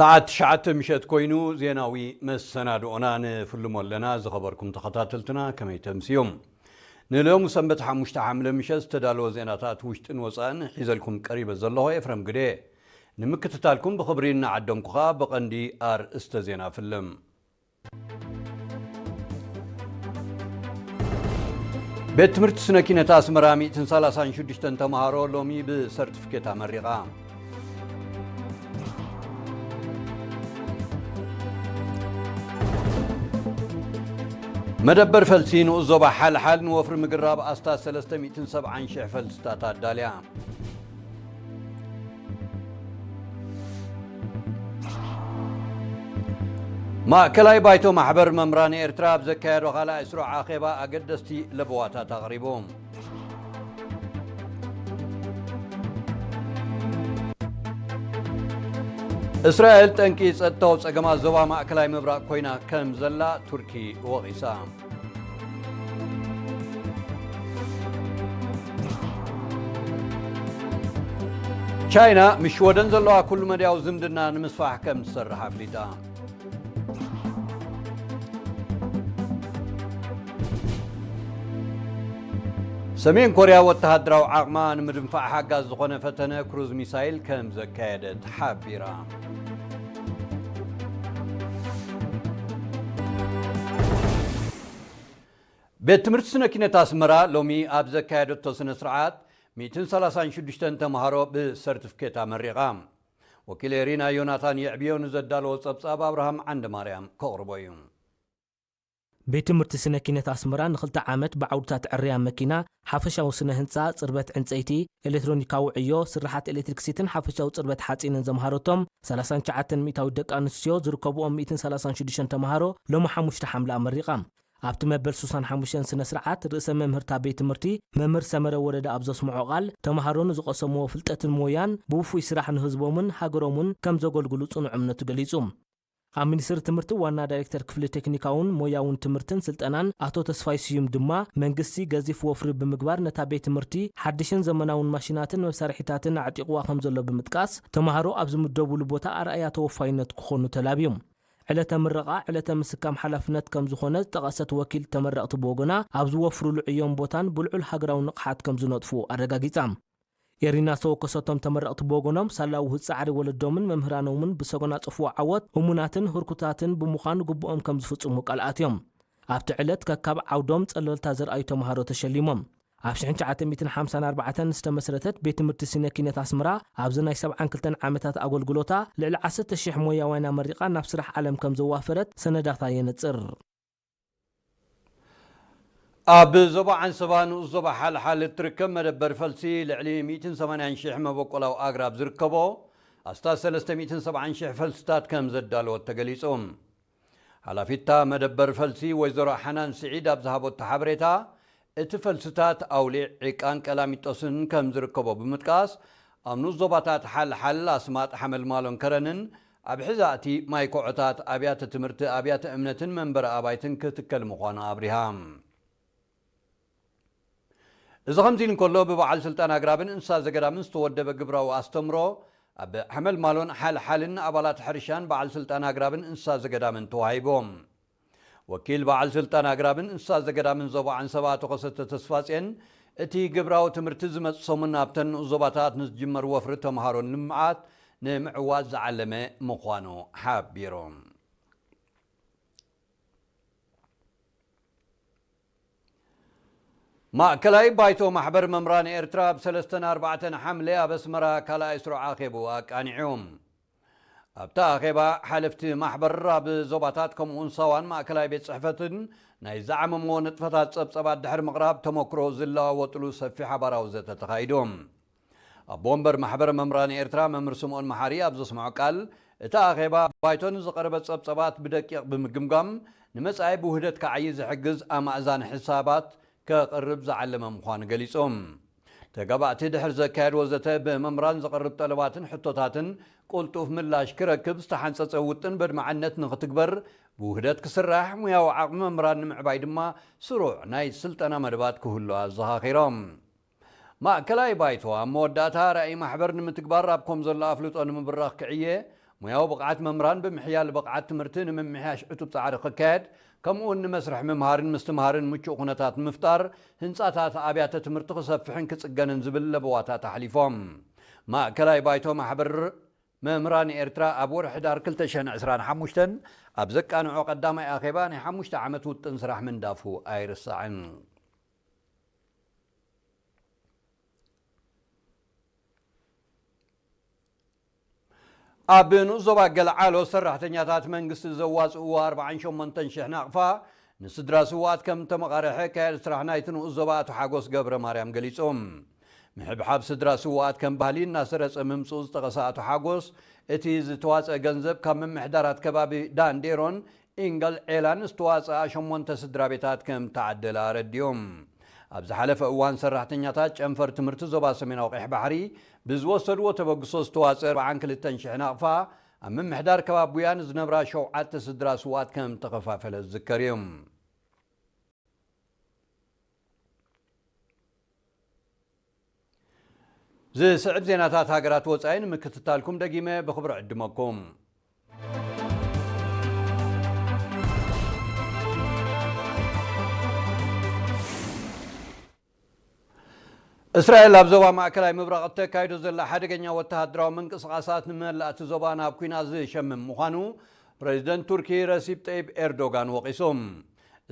ሰዓት ትሽዓተ ምሸት ኮይኑ ዜናዊ መሰናድኦና ንፍልሞ ኣለና። ዝኸበርኩም ተኸታተልትና ከመይ ተምስዮም? ንሎሚ ሰንበት ሓሙሽተ ሓምለ ምሸት ዝተዳለወ ዜናታት ውሽጥን ወፃእን ሒዘልኩም ቀሪበ ዘለኹ ኤፍረም ግደ። ንምክትታልኩም ብኽብሪ እናዓደምኩ ኸኣ ብቐንዲ ኣርእስተ ዜና ፍልም። ቤት ትምህርቲ ስነ ኪነት ኣስመራ ሚእትን ሰላሳን ሽዱሽተን ተምሃሮ ሎሚ ብሰርቲፊኬት ኣመሪቓ። መደበር ፈልሲ ንኡስ ዞባ ሓልሓል ንወፍሪ ምግራብ ኣስታት ሰለስተ ሚእትን ሰብዓን ሽሕ ፈልስታት ኣዳልያ። ማእከላይ ባይቶ ማሕበር መምህራን ኤርትራ ኣብ ዘካየዶ ካልኣይ ስሩዕ ኣኼባ ኣገደስቲ ለበዋታት ኣቕሪቡ። እስራኤል ጠንቂ ጸጥታዊ ጸገማት ዞባ ማእከላይ ምብራቕ ኮይና ከም ዘላ ቱርኪ ወቒሳ። ቻይና ምስ ሽወደን ዘለዋ ኩሉ መድያዊ ዝምድና ንምስፋሕ ከም ትሰርሕ ኣፍሊጣ። ሰሜን ኮርያ ወተሃደራዊ ዓቕማ ንምድንፋዕ ሓጋዝ ዝኾነ ፈተነ ክሩዝ ሚሳይል ከም ዘካየደት ሓቢራ። ቤት ትምህርቲ ስነ ኪነት ኣስመራ ሎሚ ኣብ ዘካየደቶ ስነ ስርዓት ሚእትን ሰላሳን ሽዱሽተን ተምሃሮ ብሰርቲፊኬት ኣመሪቓ። ወኪል ኤሪና ዮናታን የዕብዮ ንዘዳለዎ ጸብጻብ ኣብርሃም ዓንደ ማርያም ከቕርቦ እዩ። ቤት ትምህርቲ ስነ ኪነት ኣስመራ ንኽልተ ዓመት ብዓውድታት ዕርያ መኪና፣ ሓፈሻዊ ስነ ህንጻ፣ ጽርበት ዕንጸይቲ፣ ኤሌክትሮኒካዊ ዕዮ፣ ስርሓት ኤሌክትሪክሲትን ሓፈሻዊ ጽርበት ሓጺንን ዘምሃረቶም ሰላሳን ትሽዓተን ሚእታዊት ደቂ ኣንስትዮ ዝርከብኦም ሚእትን ሰላሳን ሽዱሽተን ተምሃሮ ሎሚ ሓሙሽተ ሓምለ ኣመሪቓ። ኣብቲ መበል ሱሳን ሓሙሽተን ስነ ስርዓት ርእሰ መምህርታ ቤት ትምህርቲ መምህር ሰመረ ወረደ ኣብ ዘስምዖ ቃል ተምሃሮ ንዝቐሰምዎ ፍልጠትን ሞያን ብውፉይ ስራሕ ንህዝቦምን ሃገሮምን ከም ዘገልግሉ ጽኑዕ እምነቱ ገሊጹ። ኣብ ሚኒስትሪ ትምህርቲ ዋና ዳይሬክተር ክፍሊ ቴክኒካውን ሞያውን ትምህርትን ስልጠናን ኣቶ ተስፋይ ስዩም ድማ መንግስቲ ገዚፍ ወፍሪ ብምግባር ነታ ቤት ትምህርቲ ሓድሽን ዘመናውን ማሽናትን መሳርሒታትን ኣዕጢቕዋ ከም ዘሎ ብምጥቃስ ተምሃሮ ኣብ ዝምደቡሉ ቦታ ኣርኣያ ተወፋይነት ክኾኑ ተላብዮም። ዕለተ ምረቓ ዕለተ ምስካም ሓላፍነት ከም ዝኾነ ዝጠቐሰት ወኪል ተመረቕቲ ብወገና ኣብ ዝወፍሩሉ ዕዮን ቦታን ብልዑል ሃገራዊ ንቕሓት ከም ዝነጥፉ ኣረጋጊጻ። ኤሪና ዝተወከሰቶም ተመረቕቲ ብወገኖም ሳላ ውህዝ ጻዕሪ ወለዶምን መምህራኖምን ብሰጎናጸፍዎ ዓወት እሙናትን ህርኩታትን ብምዃን ግቡኦም ከም ዝፍጽሙ ቃል ኣትዮም። ኣብቲ ዕለት ከካብ ዓውዶም ጸለልታ ዘርኣዩ ተምሃሮ ተሸሊሞም። ኣብ ሽሕን ትሽዓተ ሚእትን ሓምሳን ኣርባዕተን ዝተመስረተት ቤት ትምህርቲ ስነ ኪነት ኣስመራ ኣብዚ ናይ ሰብዓን ክልተን ዓመታት ኣገልግሎታ ልዕሊ ዓሰርተ ሽሕ ሞያውያን ኣመሪቓ ናብ ስራሕ ዓለም ከም ዘዋፈረት ሰነዳታ የነጽር። ኣብ ዞባ ዓንሰባ ንኡስ ዞባ ሓልሓል እትርከብ መደበር ፈልሲ ልዕሊ ሚእትን ሰማንያን ሽሕ መበቆላዊ ኣግራብ ዝርከቦ ኣስታት ሰለስተ ሚእትን ሰብዓን ሽሕ ፈልስታት ከም ዘዳለወት ተገሊጹ። ሓላፊታ መደበር ፈልሲ ወይዘሮ ሓናን ስዒድ ኣብ ዝሃበቶ ሓበሬታ፣ እቲ ፈልስታት ኣውሊዕ፣ ዒቃን ቀላሚጦስን ከም ዝርከቦ ብምጥቃስ፣ ኣብ ንኡስ ዞባታት ሓልሓል፣ ኣስማጥ፣ ሓመልማሎን ከረንን ኣብ ሕዛእቲ ማይ ኮዖታት ኣብያተ ትምህርቲ፣ ኣብያተ እምነትን መንበሪ ኣባይትን ክትከል ምዃኑ ኣብሪሃ። እዚ ከምዚ ኢሉ እንከሎ፣ ብበዓል ስልጣን ኣግራብን እንስሳ ዘገዳምን ዝተወደበ ግብራዊ ኣስተምሮ ኣብ ሓመልማሎን ሓልሓልን ኣባላት ሕርሻን በዓል ስልጣን ኣግራብን እንስሳ ዘገዳምን ተዋሂቦም። ወኪል በዓል ስልጣን ኣግራብን እንስሳ ዘገዳምን ዞባ ዓንሰባ ኣቶ ከሰተ ተስፋጽዮን፣ እቲ ግብራዊ ትምህርቲ ዝመጽእ ሰሙን ኣብተን ንኡስ ዞባታት ንዝጅመር ወፍሪ ተምሃሮን ልምዓት ንምዕዋት ዝዓለመ ምዃኑ ሓቢሩ። ማእከላይ ባይቶ ማሕበር መምህራን ኤርትራ ኣብ ሰለስተን ኣርባዕተን ሓምለ ኣብ ኣስመራ ካልኣይ ስሩዕ ኣኼቡ ኣቃኒዑ። ኣብቲ ኣኼባ ሓለፍቲ ማሕበር ኣብ ዞባታት ከምኡውን ሳዋን ማእከላይ ቤት ጽሕፈትን ናይ ዝዓመምዎ ንጥፈታት ጸብጸባት ድሕሪ ምቕራብ ተመክሮ ዝለዋወጥሉ ሰፊሕ ሓባራዊ ዘተ ተኻይዱ። ኣቦ ወንበር ማሕበር መምህራን ኤርትራ መምህር ስምኦን መሓሪ ኣብ ዘስምዖ ቃል፣ እቲ ኣኼባ ባይቶ ንዝቐረበ ጸብጸባት ብደቂቕ ብምግምጋም ንመጻኢ ብውህደት ክዓዪ ዝሕግዝ ኣማእዛን ሕሳባት ከቕርብ ዝዓለመ ምዃኑ ገሊጹ። ተጋባእቲ ድሕሪ ዘካየድዎ ዘተ ብመምህራን ዝቐርብ ጠለባትን ሕቶታትን ቅልጡፍ ምላሽ ክረክብ ዝተሓንጸጸ ውጥን በድማዕነት ንኽትግበር ብውህደት ክስራሕ፣ ሙያዊ ዓቕሚ መምህራን ንምዕባይ ድማ ስሩዕ ናይ ስልጠና መደባት ክህሉ ኣዘኻኺሮም። ማእከላይ ባይቶ ኣብ መወዳእታ ራእይ ማሕበር ንምትግባር ኣብ ከም ዘሎ ኣፍልጦ ንምብራኽ ክዕየ ሞያዊ ብቕዓት መምህራን ብምሕያል ብቕዓት ትምህርቲ ንምምሕያሽ ዕቱብ ጻዕሪ ክካየድ፣ ከምኡ እውን ንመስርሕ ምምሃርን ምስትምሃርን ምቹእ ኩነታት ንምፍጣር፣ ህንጻታት ኣብያተ ትምህርቲ ክሰፍሕን ክጽገንን ዝብል ለበዋታት ኣሕሊፎም። ማእከላይ ባይቶ ማሕበር መምህራን ኤርትራ ኣብ ወርሒ ሕዳር ክልተ ሽሕን ዕስራን ሓሙሽተን ኣብ ዘቃንዖ ቀዳማይ ኣኼባ ናይ ሓሙሽተ ዓመት ውጥን ስራሕ ምንዳፉ ኣይርሳዕን። ኣብ ንኡስ ዞባ ገልዓሎ ሰራሕተኛታት መንግስቲ ዘዋፅእዎ ኣርባዓን ሸሞንተን ሽሕ ናቕፋ ንስድራ ስውኣት ከም ተመቓርሐ ካየድ ስራሕ ናይቲ ንኡስ ዞባ ኣቶ ሓጎስ ገብረ ማርያም ገሊጹ። ምሕብሓብ ስድራ ስውኣት ከም ባህሊ እናሰረጸ ምምጽኡ ዝጠቐሰ ኣቶ ሓጎስ፣ እቲ ዝተዋጸአ ገንዘብ ካብ ምምሕዳራት ከባቢ ዳንዴሮን ኢንገል ዔላን ዝተዋጸኣ ሸሞንተ ስድራ ቤታት ከም ተዓደለ ኣረዲኦም። ኣብ ዝሓለፈ እዋን ሰራሕተኛታት ጨንፈር ትምህርቲ ዞባ ሰሜናዊ ቀይሕ ባሕሪ ብዝወሰድዎ ተበግሶ ዝተዋጸአ ኣርባዓን ክልተን ሽሕ ናቕፋ ኣብ ምምሕዳር ከባቢ ቡያን ዝነብራ ሸውዓተ ስድራ ስውኣት ከም ተኸፋፈለ ዝዝከር እዩ። ዝስዕብ ዜናታት ሃገራት ወጻኢ ንምክትታልኩም ደጊመ ብኽብሪ ዕድመኩም። እስራኤል ኣብ ዞባ ማእከላይ ምብራቕ እተካይዶ ዘላ ሓደገኛ ወተሃደራዊ ምንቅስቓሳት ንመላእቲ ዞባ ናብ ኲናት ዝሸምም ምዃኑ ፕሬዚደንት ቱርኪ ረሲፕ ጠይብ ኤርዶጋን ወቒሱ።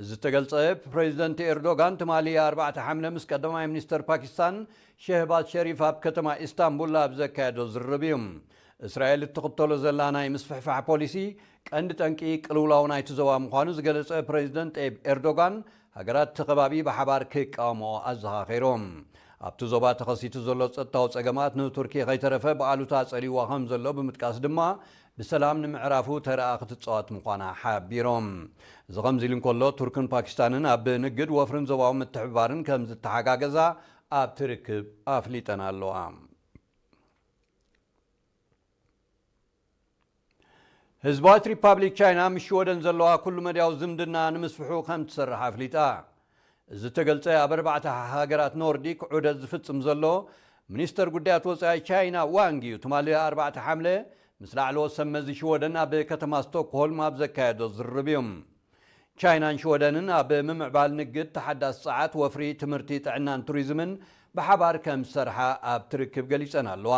እዚ ዝተገልጸ ፕሬዚደንት ኤርዶጋን ትማሊ ኣርባዕተ ሓምለ ምስ ቀዳማይ ሚኒስተር ፓኪስታን ሸህባዝ ሸሪፍ ኣብ ከተማ ኢስታንቡል ኣብ ዘካየዶ ዝርርብ እዩ። እስራኤል እትኽተሎ ዘላ ናይ ምስፍሕፋሕ ፖሊሲ ቀንዲ ጠንቂ ቅልውላው ናይቲ ዞባ ምዃኑ ዝገለጸ ፕሬዚደንት ጠይብ ኤርዶጋን፣ ሃገራት እቲ ከባቢ ብሓባር ክቃወምኦ ኣዘኻኺሩ። ኣብቲ ዞባ ተኸሲቱ ዘሎ ጸጥታዊ ጸገማት ንቱርኪ ከይተረፈ ብኣሉታ ጸልይዋ ከም ዘሎ ብምጥቃስ ድማ ብሰላም ንምዕራፉ ተረኣ ክትጻወት ምዃና ሓቢሮም። እዚ ከምዚ ኢሉ እንከሎ፣ ቱርክን ፓኪስታንን ኣብ ንግድ ወፍርን ዞባዊ ምትሕብባርን ከም ዝተሓጋገዛ ኣብቲ ርክብ ኣፍሊጠን ኣለዋ። ህዝባዊት ሪፓብሊክ ቻይና ምስ ሽወደን ዘለዋ ኩሉ መድያዊ ዝምድና ንምስፍሑ ከም ትሰርሕ ኣፍሊጣ። እዚ ተገልጸ ኣብ ኣርባዕተ ሃገራት ኖርዲክ ዑደት ዝፍጽም ዘሎ ሚኒስተር ጉዳያት ወጻኢ ቻይና ዋንግ ዩ ትማሊ ኣርባዕተ ሓምለ ምስ ላዕለዎት ሰብ መዚ ሽወደን ኣብ ከተማ ስቶክሆልም ኣብ ዘካየዶ ዝርርብ እዩ። ቻይናን ሽወደንን ኣብ ምምዕባል ንግድ፣ ተሓዳሲ ጸዓት፣ ወፍሪ፣ ትምህርቲ፣ ጥዕናን ቱሪዝምን ብሓባር ከም ዝሰርሓ ኣብቲ ርክብ ገሊጸን ኣለዋ።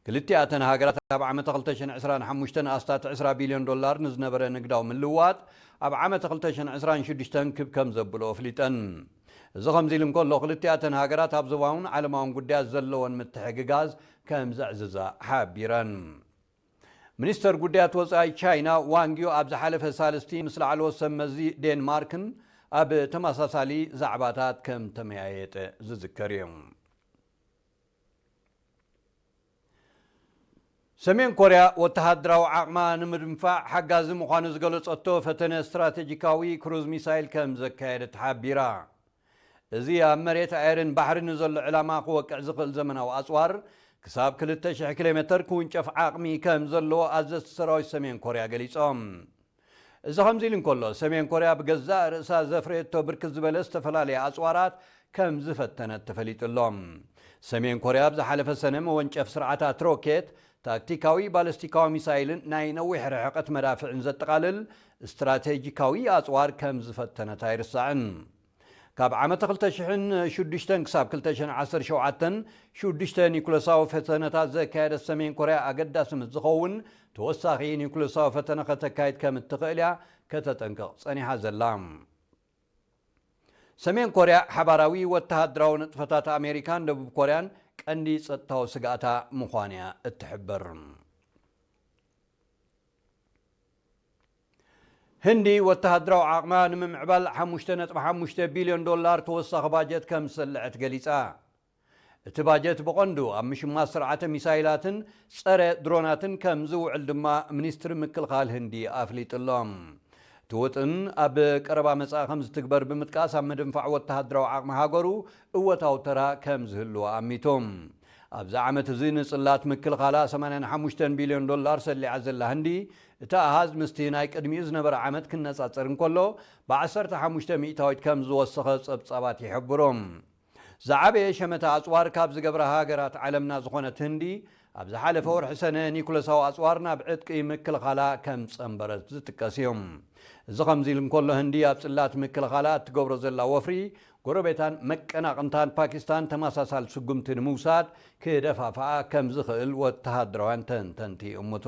ክልቲኣተን ሃገራት ኣብ ዓመተ ክልተ ሽሕን ዕስራን ሓሙሽተን ኣስታት ዕስራ ቢልዮን ዶላር ንዝነበረ ንግዳዊ ምልውዋጥ ኣብ ዓመተ ክልተ ሽሕን ዕስራን ሽዱሽተን ክብ ከም ዘብሎ ኣፍሊጠን። እዚ ከምዚ ኢሉ እንከሎ፣ ክልቲኣተን ሃገራት ኣብ ዞባውን ዓለማውን ጉዳያት ዘለወን ምትሕግጋዝ ከም ዘዕዝዛ ሓቢረን። ሚኒስተር ጉዳያት ወጻኢ ቻይና ዋንግ ዩ ኣብ ዝሓለፈ ሳልስቲ ምስ ላዕለዎት ሰብ መዚ ዴንማርክን ኣብ ተመሳሳሊ ዛዕባታት ከም ተመያየጠ ዝዝከር እዩ። ሰሜን ኮርያ ወተሃደራዊ ዓቕማ ንምድንፋዕ ሓጋዚ ምዃኑ ዝገለጸቶ ፈተነ ስትራቴጂካዊ ክሩዝ ሚሳይል ከም ዘካየደት ሓቢራ። እዚ ኣብ መሬት፣ ኣየርን ባሕርን ንዘሎ ዕላማ ክወቅዕ ዝኽእል ዘመናዊ ኣጽዋር ክሳብ ክልተ ሽሕ ኪሎ ሜተር ክውንጨፍ ዓቕሚ ከም ዘለዎ ኣዘዝቲ ሰራዊት ሰሜን ኮርያ ገሊጾም። እዚ ከምዚ ኢሉ እንከሎ፣ ሰሜን ኮርያ ብገዛእ ርእሳ ዘፍረየቶ ብርክት ዝበለ ዝተፈላለየ ኣጽዋራት ከም ዝፈተነት ተፈሊጡ ኣሎ። ሰሜን ኮርያ ኣብ ዝሓለፈ ሰነ መወንጨፍ ስርዓታት ሮኬት፣ ታክቲካዊ ባለስቲካዊ ሚሳይልን ናይ ነዊሕ ርሕቀት መዳፍዕን ዘጠቓልል ስትራቴጂካዊ ኣጽዋር ከም ዝፈተነት ኣይርሳዕን። ካብ ዓመተ ክልተ ሽሕን ሽዱሽተን ክሳብ ክልተ ሽሕን ዓሰርተ ሸውዓተን ሽዱሽተ ኒኩለሳዊ ፈተነታት ዘካየደት ሰሜን ኮርያ፣ ኣገዳሲ ምስ ዝኸውን ተወሳኺ ኒኩለሳዊ ፈተነ ከተካይድ ከም እትኽእል እያ ከተጠንቅቕ ጸኒሓ ዘላ። ሰሜን ኮርያ ሓባራዊ ወተሃደራዊ ንጥፈታት ኣሜሪካን ደቡብ ኮርያን ቀንዲ ጸጥታዊ ስግኣታ ምዃን እያ እትሕብር። ህንዲ ወተሃደራዊ ዓቕማ ንምምዕባል ሓሙሽተ ነጥቢ ሓሙሽተ ቢልዮን ዶላር ተወሳኺ ባጀት ከም ዝሰልዐት ገሊጻ። እቲ ባጀት ብቐንዱ ኣብ ምሽማት ስርዓተ ሚሳይላትን ጸረ ድሮናትን ከም ዝውዕል ድማ ሚኒስትሪ ምክልኻል ህንዲ ኣፍሊጡ ኣሎ። እቲ ውጥን ኣብ ቀረባ መጻኢ ከም ዝትግበር ብምጥቃስ፣ ኣብ ምድንፋዕ ወተሃደራዊ ዓቕሚ ሃገሩ እወታዊ ተራ ከም ዝህልዎ ኣሚቱ። ኣብዚ ዓመት እዚ ንጽላት ምክልኻላ ሰማንያን ሓሙሽተን ቢልዮን ዶላር ሰሊዓ ዘላ ህንዲ፣ እቲ ኣሃዝ ምስቲ ናይ ቅድሚኡ ዝነበረ ዓመት ክነጻጸር እንከሎ፣ ብዓሰርተ ሓሙሽተ ሚእታዊት ከም ዝወሰኸ ጸብጻባት ይሕብሩ። ዝዓበየ ሸመታ ኣጽዋር ካብ ዝገብራ ሃገራት ዓለምና ዝኾነት ህንዲ፣ ኣብ ዝሓለፈ ወርሒ ሰነ ኒኩለሳዊ ኣጽዋር ናብ ዕጥቂ ምክልኻላ ከም ጸንበረት ዝጥቀስ እዩ። እዚ ከምዚ ኢሉ እንከሎ፣ ህንዲ ኣብ ጽላት ምክልኻላ እትገብሮ ዘላ ወፍሪ፣ ጎረቤታን መቀናቕንታን ፓኪስታን ተመሳሳሊ ስጉምቲ ንምውሳድ ክደፋፍኣ ከም ዝኽእል ወተሃደራውያን ተንተንቲ ይእምቱ።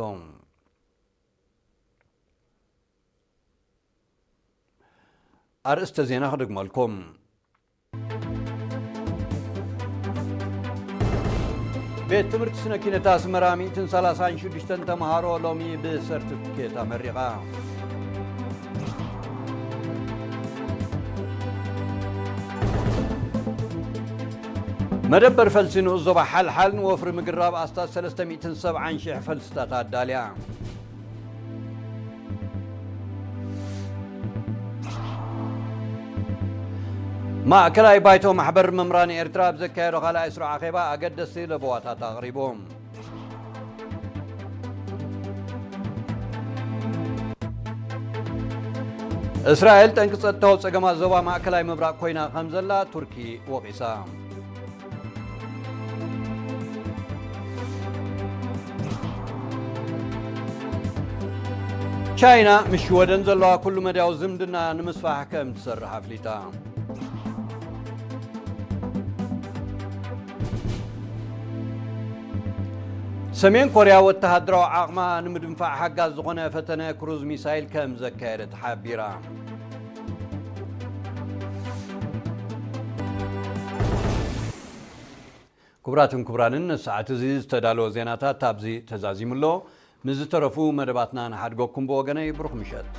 ኣርእስተ ዜና ክደግመልኩም። ቤት ትምህርቲ ስነ ኪነት ኣስመራ ሚእትን ሰላሳን ሽዱሽተን ተምሃሮ ሎሚ ብሰርቲፊኬት ኣመሪቓ። መደበር ፈልሲ ንኡስ ዞባ ሓልሓል ንወፍሪ ምግራብ ኣስታት ሰለስተ ሚእትን ሰብዓን ሽሕ ፈልስታት ኣዳልያ። ማእከላይ ባይቶ ማሕበር መምህራን ኤርትራ ኣብ ዘካየዶ ካልኣይ ስሩዕ ኣኼባ ኣገደስቲ ለበዋታት ኣቕሪቡ። እስራኤል ጠንቂ ጸጥታዊ ጸገማት ዞባ ማእከላይ ምብራቕ ኮይና ከም ዘላ ቱርኪ ወቒሳ። ቻይና ምስ ሽወደን ዘለዋ ኩሉ መዳያዊ ዝምድና ንምስፋሕ ከም ትሰርሕ ኣፍሊጣ። ሰሜን ኮርያ ወተሃደራዊ ዓቕማ ንምድንፋዕ ሓጋዝ ዝኾነ ፈተነ ክሩዝ ሚሳይል ከም ዘካየደት ሓቢራ። ክቡራትን ክቡራንን፣ ንሰዓት እዚ ዝተዳለወ ዜናታት ኣብዚ ተዛዚሙ ኣሎ። ምስ ዝተረፉ መደባትና ንሓድገኩም ብወገነይ። ብሩኽ ምሸት።